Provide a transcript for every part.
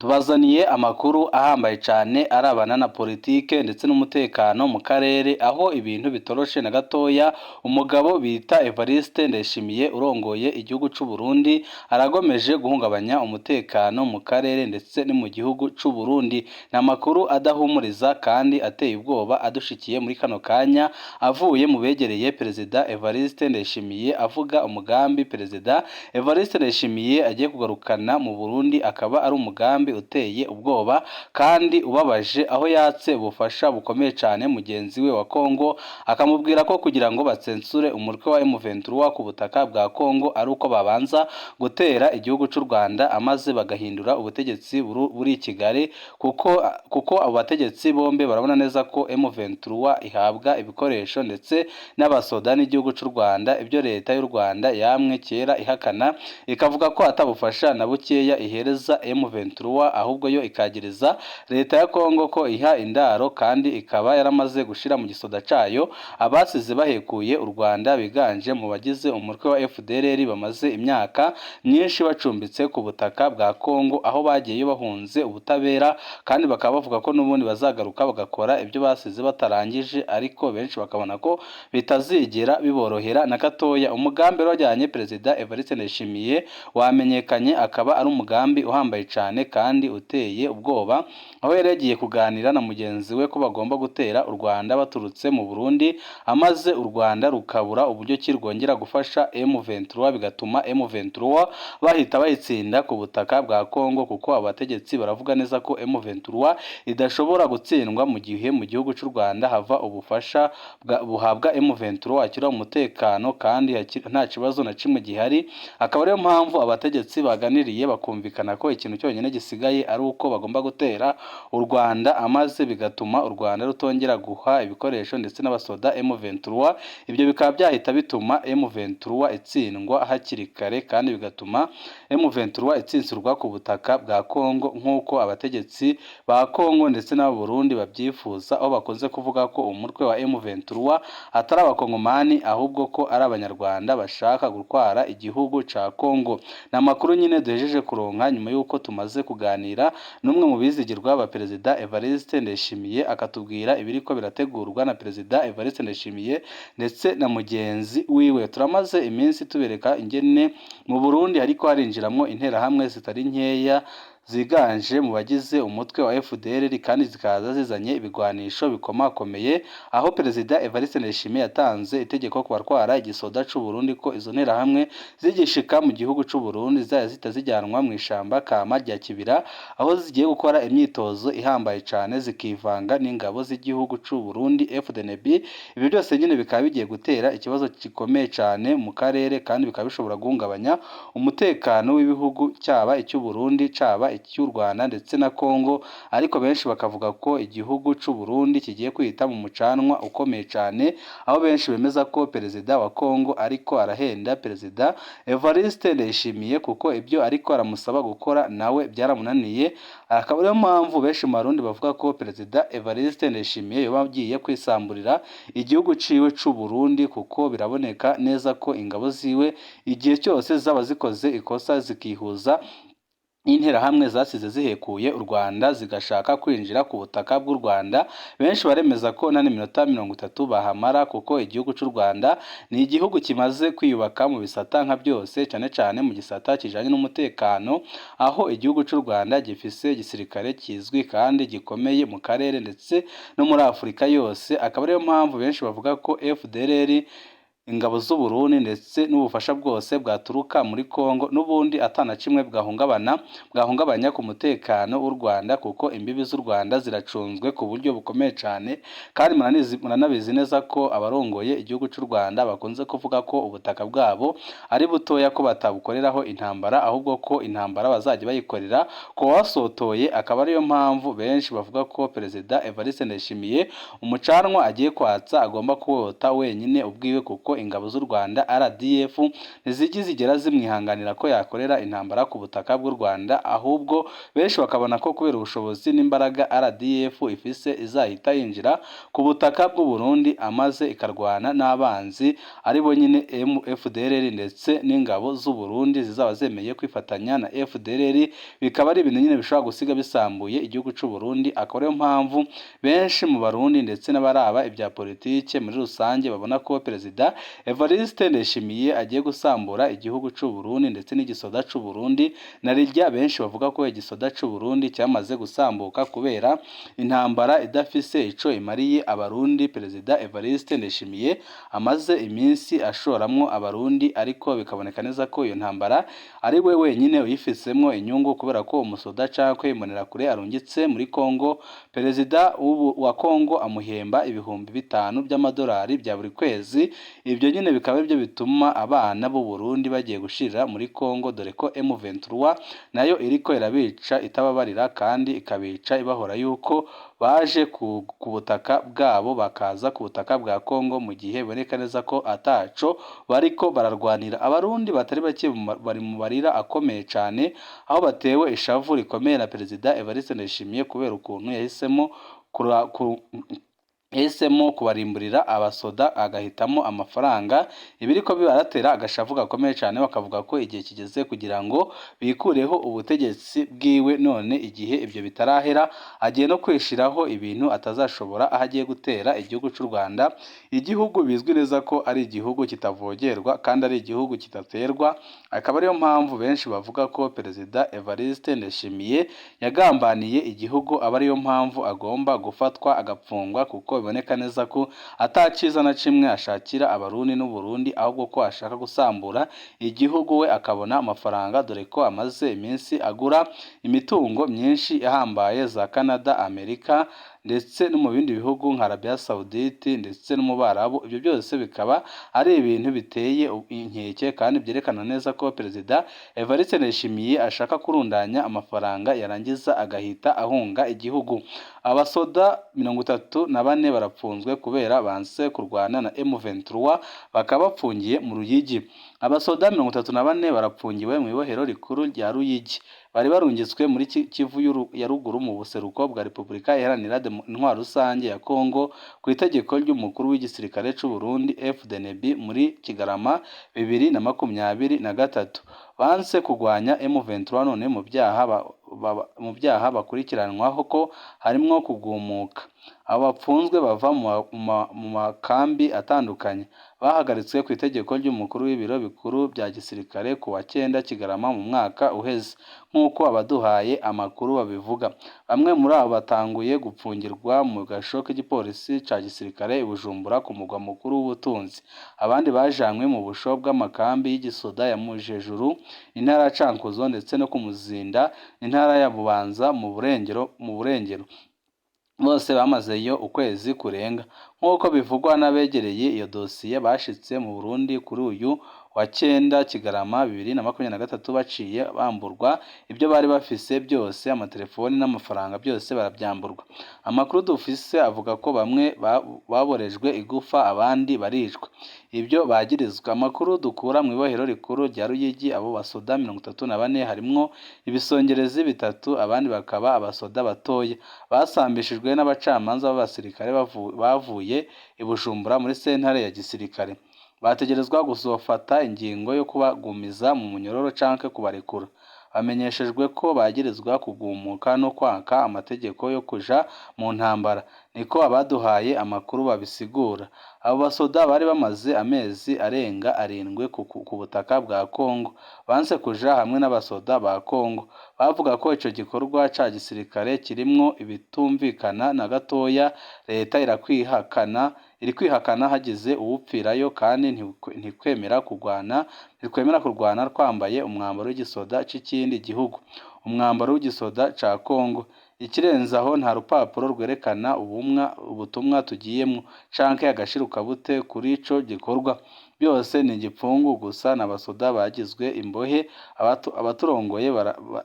Tubazaniye amakuru ahambaye cane arabana na politike ndetse n'umutekano mu karere, aho ibintu bitoroshe na gatoya. Umugabo bita Evariste Ndayishimiye urongoye igihugu c'u Burundi aragomeje guhungabanya umutekano mu karere ndetse no mu gihugu c'u Burundi. Ni amakuru adahumuriza kandi ateye ubwoba adushikiye muri kano kanya, avuye mu begereye Perezida Evariste Ndayishimiye, avuga umugambi Perezida Evariste Ndayishimiye agiye kugarukana mu Burundi, akaba ari umugambi uteye ubwoba kandi ubabaje, aho yatse ubufasha bukomeye cyane mugenzi we wa Kongo, akamubwira ko kugira ngo batsensure umutwe wa M23 ku butaka bwa Kongo ari uko babanza gutera igihugu cy'u Rwanda, amaze bagahindura ubutegetsi buri i Kigali, kuko abo bategetsi bombi barabona neza ko M23 ihabwa ibikoresho ndetse n'abasoda n'igihugu cy'u Rwanda, ibyo leta y'u Rwanda yamwe kera ihakana, ikavuga ko atabufasha na bukeya ihereza M23, ahubwo yo ikagiriza leta ya Kongo ko iha indaro, kandi ikaba yaramaze gushira mu gisoda cayo abasize bahekuye u Rwanda, biganje mu bagize umutwe wa FDLR bamaze imyaka myinshi bacumbitse ku butaka bwa Kongo, aho bagiye bahunze ubutabera, kandi bakaba bavuga ko n'ubundi bazagaruka bagakora ibyo basize batarangije, ariko benshi bakabona ko bitazigera biborohera na gatoya. Umugambi wajyanye Perezida Evariste Ndayishimiye wamenyekanye, akaba ari umugambi uhambaye cyane kandi uteye ubwoba, aho yari yagiye kuganira na mugenzi we ko bagomba gutera u Rwanda baturutse mu Burundi, amaze u Rwanda rukabura uburyo ki rwongera gufasha M23, bigatuma M23 bahita bayitsinda ku butaka bwa Kongo, kuko abategetsi baravuga neza ko M23 idashobora gutsindwa mu gihe mu gihugu cy'u Rwanda hava ubufasha buhabwa M23, hakiri umutekano kandi nta kibazo na kimwe gihari. Akaba ariyo mpamvu abategetsi baganiriye bakumvikana ko ikintu cyonyine gisigaye ari uko bagomba gutera u Rwanda, amaze bigatuma u Rwanda rutongera guha ibikoresho ndetse n'abasoda M23. Ibyo bikaba byahita bituma M23 itsindwa hakiri kare, kandi bigatuma M23 itsinsurwa ku butaka bwa Kongo nk'uko abategetsi ba Kongo ndetse n'aba Burundi babyifuza, aho bakunze kuvuga ko umutwe wa M23 atari abakongomani, ahubwo ko ari abanyarwanda bashaka gutwara igihugu ca Kongo. Ni amakuru nyine duhejeje kuronka nyuma y'uko tumaze kuganira n'umwe mu bizigirwa ba Perezida Evariste Ndayishimiye, akatubwira ibiriko birategurwa na Perezida Evariste Ndayishimiye ndetse na mugenzi wiwe. Turamaze iminsi tubereka ingene mu Burundi hariko harinjiramwo interahamwe zitari nkeya ziganje mu bagize umutwe wa FDLR, kandi zikaza zizanye ibigwanisho bikomakomeye, aho Perezida Evariste Ndayishimiye yatanze itegeko ku batwara igisoda c'u Burundi ko izo nterahamwe zigishika mu gihugu c'u Burundi zizajya zihita zijyanwa mu ishamba kama rya Kibira, aho zigiye gukora imyitozo ihambaye cane, zikivanga n'ingabo z'igihugu c'u Burundi FDNB. Ibi byose nyine bikaba bigiye gutera ikibazo gikomeye cane mu karere, kandi bikaba bishobora guhungabanya umutekano w'ibihugu, cyaba icy'u Burundi, caba icy'u Rwanda ndetse na Kongo. Ariko benshi bakavuga ko igihugu c'u Burundi kigiye kwita mu mucanwa ukomeye cane, aho benshi bemeza ko Perezida wa Kongo ariko arahenda Perezida Evariste Ndayishimiye, kuko ibyo ariko aramusaba gukora nawe byaramunaniye. Akaba ariyo mpamvu benshi mu Barundi bavuga ko Perezida Evariste Ndayishimiye yoba agiye kwisamburira igihugu ciwe c'u Burundi, kuko biraboneka neza ko ingabo ziwe igihe cyose zaba zikoze ikosa zikihuza n'interahamwe zasize zihekuye u Rwanda, zigashaka kwinjira ku butaka bw'u Rwanda, benshi baremeza ko nta n'iminota 30 bahamara, kuko igihugu cy'u Rwanda ni igihugu kimaze kwiyubaka mu bisata nka byose, cyane cyane mu gisata kijanye n'umutekano, aho igihugu cy'u Rwanda gifise igisirikare kizwi kandi gikomeye mu karere ndetse no muri Afurika yose. Akaba ariyo mpamvu benshi bavuga ko FDLR, ingabo z'u Burundi ndetse n'ubufasha bwose bwaturuka muri Kongo n'ubundi atana kimwe bwahungabana bwahungabanya ku mutekano w'u Rwanda, kuko imbibi z'u Rwanda ziracunzwe ku buryo bukomeye cyane. Kandi muranabizi neza ko abarongoye igihugu cy'u Rwanda bakunze kuvuga ko ubutaka bwabo ari butoya, ko batabukoreraho intambara, ahubwo ko intambara bazajya bayikorera ku wasotoye. Akaba ariyo mpamvu benshi bavuga ko Perezida Evariste Ndayishimiye umucanwa agiye kwatsa agomba kuwota wenyine ubwiwe, kuko ko ingabo z'u Rwanda RDF ntizijya zigera zimwihanganira ko yakorera intambara ku butaka bw'u Rwanda, ahubwo benshi bakabona ko kubera ubushobozi n'imbaraga RDF ifise izahita yinjira ku butaka bw'u Burundi amaze ikarwana n'abanzi ari bo nyine FDLR ndetse n'ingabo z'u Burundi zizaba zemeye kwifatanya na FDLR, bikaba ari ibintu nyine bishobora gusiga bisambuye igihugu cy'u Burundi. Akaba ariyo mpamvu benshi mu Barundi ndetse n'abaraba ibya politike muri rusange babona ko Perezida Evariste Ndayishimiye agiye gusambura igihugu cy'u Burundi ndetse n'igisoda cy'u Burundi. Na rirya benshi bavuga ko igisoda cy'u Burundi cyamaze gusambuka kubera intambara idafise ico imariye Abarundi. Perezida Evariste Ndayishimiye amaze iminsi ashoramwo Abarundi, ariko bikaboneka neza ko iyo ntambara ari we wenyine uyifisemwo inyungu, kubera ko umusoda canke imbonerakure arungitse muri Kongo, perezida wa Kongo amuhemba 5000 by'amadolari bya buri kwezi. Ibyo nyine bikaba aribyo bituma abana b'u Burundi bagiye gushirira muri Kongo, dore ko M23 nayo iriko irabica itababarira, kandi ikabica ibahora yuko baje ku butaka bwabo, bakaza ku butaka bwa Kongo mu gihe biboneka neza ko ataco bariko bararwanira. Abarundi batari bake bari mu marira akomeye cane, aho batewe ishavu rikomeye na Perezida Evariste Ndayishimiye kubera ukuntu yahisemo kubarimburira abasoda agahitamo amafaranga. Ibiriko bibaratera agashavu gakomeye cyane, bakavuga ko igihe kigeze kugira ngo bikureho ubutegetsi bwiwe. None igihe ibyo bitarahera agiye no kwishiraho ibintu atazashobora, aho agiye gutera igihugu cy'u Rwanda, igihugu bizwi neza ko ari igihugu kitavogerwa kandi ari igihugu kidaterwa. Akaba ariyo mpamvu benshi bavuga ko Perezida Evariste Ndayishimiye yagambaniye igihugu, aba ariyo mpamvu agomba gufatwa agapfungwa, kuko biboneka neza ko ataciza na kimwe ashakira Abarundi n'Uburundi, ahubwo ko ashaka gusambura igihugu we akabona amafaranga, dore ko amaze iminsi agura imitungo myinshi ihambaye za Canada, Amerika ndetse no mu bindi bihugu nka Arabia Saudite ndetse no mu Barabu. Ibyo byose bikaba ari ibintu biteye inkeke kandi byerekana neza ko Perezida Evariste Ndayishimiye ashaka kurundanya amafaranga, yarangiza agahita ahunga igihugu. Abasoda 34 barapfunzwe kubera banse kurwana na M23, bakaba bapfungiye mu Ruyigi. Abasoda 34 barapfungiwe mu ibohero rikuru rya Ruyigi, bari barungitswe muri Kivu ya ruguru mu buseruko bwa Repubulika Iharanira Intwaro Rusange ya Kongo ku itegeko ry'umukuru w'igisirikare cy'u Burundi FDNB muri Kigarama 2023. Banse kurwanya M23, none mu byaha bakurikiranwaho ko harimwo kugumuka. Abo bapfunzwe bava mu makambi atandukanye, bahagaritswe ku itegeko ry'umukuru w'ibiro bikuru bya gisirikare ku wa 9 Kigarama mu mwaka uheze, nk'uko abaduhaye amakuru babivuga. Bamwe muri abo batanguye gupfungirwa mu gasho k'igipolisi ca gisirikare i Bujumbura ku mugwa mukuru w'ubutunzi, abandi bajanywe mu busho bw'amakambi y'igisoda ya Mujejuru, intara ya Cankuzo, ndetse no ku Muzinda, intara ya Bubanza mu Burengero. Bose bamazeyo ukwezi kurenga, nk'uko bivugwa n'abegereye iyo dosiye. Bashitse mu Burundi kuri uyu wa 9 Kigarama 2023, baciye bamburwa ibyo bari bafise byose, amatelefoni n'amafaranga byose barabyamburwa. Amakuru dufise avuga ko bamwe baborejwe igufa, abandi baricwa. Ibyo bagirizwa, amakuru dukura mu ibohero rikuru rya Ruyigi, abo basoda 34 harimwo ibisongerezi bitatu, abandi bakaba abasoda batoya, basambishijwe n'abacamanza b'abasirikare bavuye i Bujumbura muri sentare ya gisirikare. Bategerezwa kuzofata ingingo yo kubagumiza mu munyororo canke kubarekura. Bamenyeshejwe ko bagirizwa kugumuka no kwanka amategeko yo kuja mu ntambara, niko abaduhaye amakuru babisigura. Abo basoda bari bamaze amezi arenga 7 ku butaka bwa Kongo, banse kuja hamwe n'abasoda ba Kongo. Bavuga ko ico gikorwa ca gisirikare kirimwo ibitumvikana na gatoya. Leta iri kwihakana hagize uwupfirayo, kandi ntikwemera kurwana twambaye umwambaro w'igisoda c'ikindi gihugu, umwambaro w'igisoda ca Kongo. Ikirenze aho, nta rupapuro rwerekana ubutumwa tugiyemwo canke agashirukabute kuri ico gikorwa. Byose ni igipfungu gusa, n'abasoda bagizwe imbohe. Abaturongoye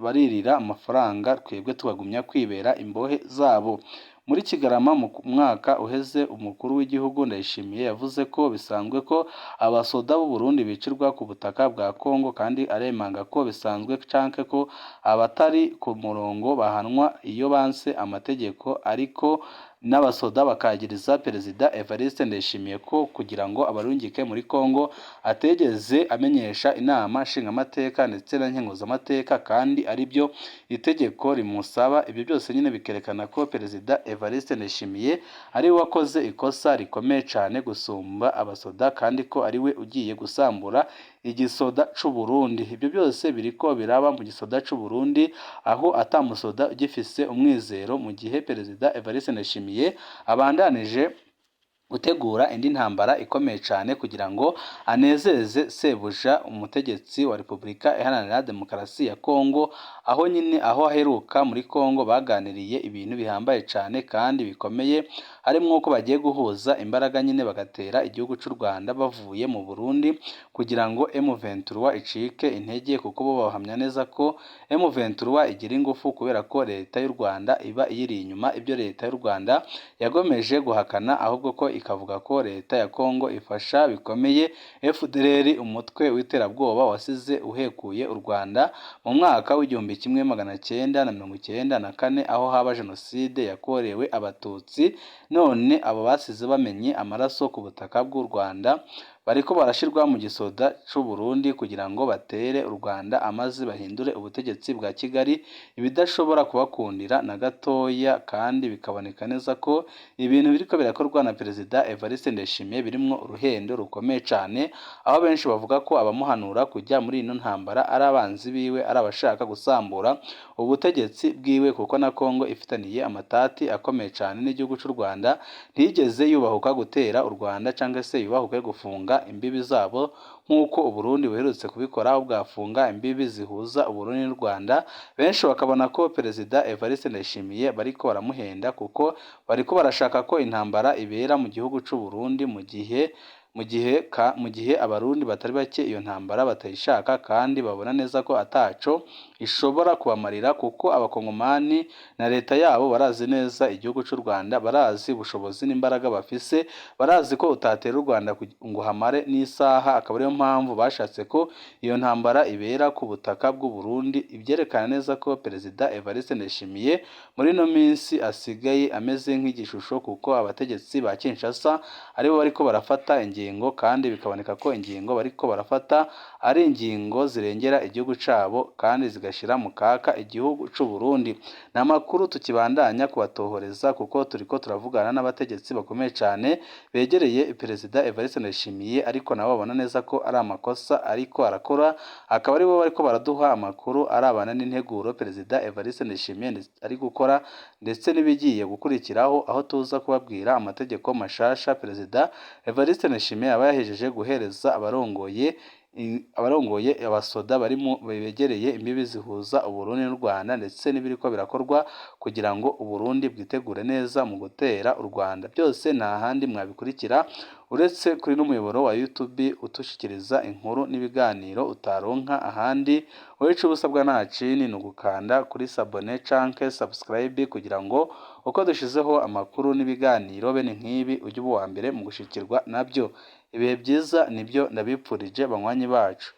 baririra amafaranga, twebwe tukagumya kwibera imbohe zabo. Muri Kigarama mu mwaka uheze, umukuru w'igihugu Ndayishimiye yavuze ko bisanzwe ko abasoda b'u Burundi bicirwa ku butaka bwa Kongo, kandi aremanga ko bisanzwe canke ko abatari ku murongo bahanwa iyo banse amategeko, ariko n'abasoda bakagiriza Perezida Evariste Ndayishimiye ko kugira ngo abarungike muri Kongo ategeze amenyesha inama nshingamateka ndetse na nkenguzamateka, kandi aribyo itegeko rimusaba. Ibyo byose nyine bikerekana ko Perezida Evariste Ndayishimiye ari we wakoze ikosa rikomeye cyane gusumba abasoda, kandi ko ari we ugiye gusambura igisoda c'u Burundi. Ibyo byose biriko biraba mu gisoda c'u Burundi, aho atamusoda ugifise umwizero mu gihe Perezida Evariste Ndayishimiye abandanije gutegura indi ntambara ikomeye cyane kugira ngo anezeze sebuja umutegetsi wa Repubulika Iharanira Demokarasi ya Kongo, aho nyine aho aheruka muri Kongo baganiriye ibintu bihambaye cyane kandi bikomeye, harimo uko bagiye guhuza imbaraga nyine bagatera igihugu cy'u Rwanda bavuye mu Burundi kugira ngo M23 icike intege, kuko bo bahamya neza ko M23 igira ingufu kubera ko leta y'u Rwanda iba iyiri inyuma. Ibyo leta y'u Rwanda yagomeje guhakana, ahubwo ko ikavuga ko leta ya Kongo ifasha bikomeye FDLR, umutwe w'iterabwoba wasize uhekuye u Rwanda mu mwaka w'1994, aho haba jenoside yakorewe Abatutsi. None abo basize bamenye amaraso ku butaka bw'u Rwanda bariko barashirwa mu gisoda c'u Burundi kugira ngo batere u Rwanda amaze bahindure ubutegetsi bwa Kigali, ibidashobora kubakundira na gatoya, kandi bikaboneka neza ko ibintu biriko birakorwa na Perezida Evariste Ndayishimiye birimwo uruhendo rukomeye cane, aho benshi bavuga ko abamuhanura kujya muri ino ntambara ari abanzi biwe, ari abashaka gusambura ubutegetsi bwiwe, kuko na Kongo ifitaniye amatati akomeye cane n'igihugu c'u Rwanda. Ntiyigeze yubahuka gutera u Rwanda cyangwa se yubahuke gufunga imbibi zabo nk'uko Uburundi buherutse kubikora, aho bwafunga imbibi zihuza Uburundi n'u Rwanda. Benshi bakabona ko Perezida Evariste Ndayishimiye bariko baramuhenda, kuko bariko barashaka ko intambara ibera mu gihugu c'u Burundi, mu gihe Abarundi batari bake iyo ntambara batayishaka, kandi babona neza ko ataco ishobora kubamarira, kuko Abakongomani na leta yabo barazi neza igihugu cy'u Rwanda, barazi ubushobozi n'imbaraga bafise, barazi ko utatera u Rwanda ngo hamare n'isaha. Akaba ariyo mpamvu bashatse ko iyo ntambara ibera ku butaka bw'u Burundi, ibyerekana neza ko Perezida Evariste Ndayishimiye muri ino minsi asigaye ameze nk'igishusho, kuko abategetsi ba Kinshasa aribo bariko barafata ingingo, kandi bikaboneka ko ingingo bariko barafata ari ingingo zirengera igihugu cabo kandi zigashyira mu kaka igihugu c'u Burundi. Ni amakuru tukibandanya kubatohoreza, kuko turiko turavugana n'abategetsi bakomeye cyane begereye Perezida Evariste Ndayishimiye, ariko nabo babona neza ko ari amakosa ariko arakora, akaba aribo bariko baraduha amakuru arabana n'integuro Perezida Evariste Ndayishimiye ari gukora ndetse n'ibigiye gukurikiraho, aho tuza kubabwira amategeko mashasha Perezida Evariste Ndayishimiye aba yahejeje guhereza abarongoye abasoda bari mu begereye imbibi zihuza Uburundi n'u Rwanda, ndetse n'ibiriko birakorwa kugira ngo Uburundi bwitegure neza mu gutera u Rwanda. Byose nta handi mwabikurikira uretse kuri n'umuyoboro wa YouTube utushikiriza inkuru n'ibiganiro utaronka ahandi. Wowe ico ubusabwa nta kindi ni ugukanda kuri s'abonner canke subscribe, kugira ngo uko dushizeho amakuru n'ibiganiro bene nk'ibi ujye uba uwa mbere mu gushikirwa nabyo. Ibihe byiza nibyo ndabipfurije, banywanyi bacu.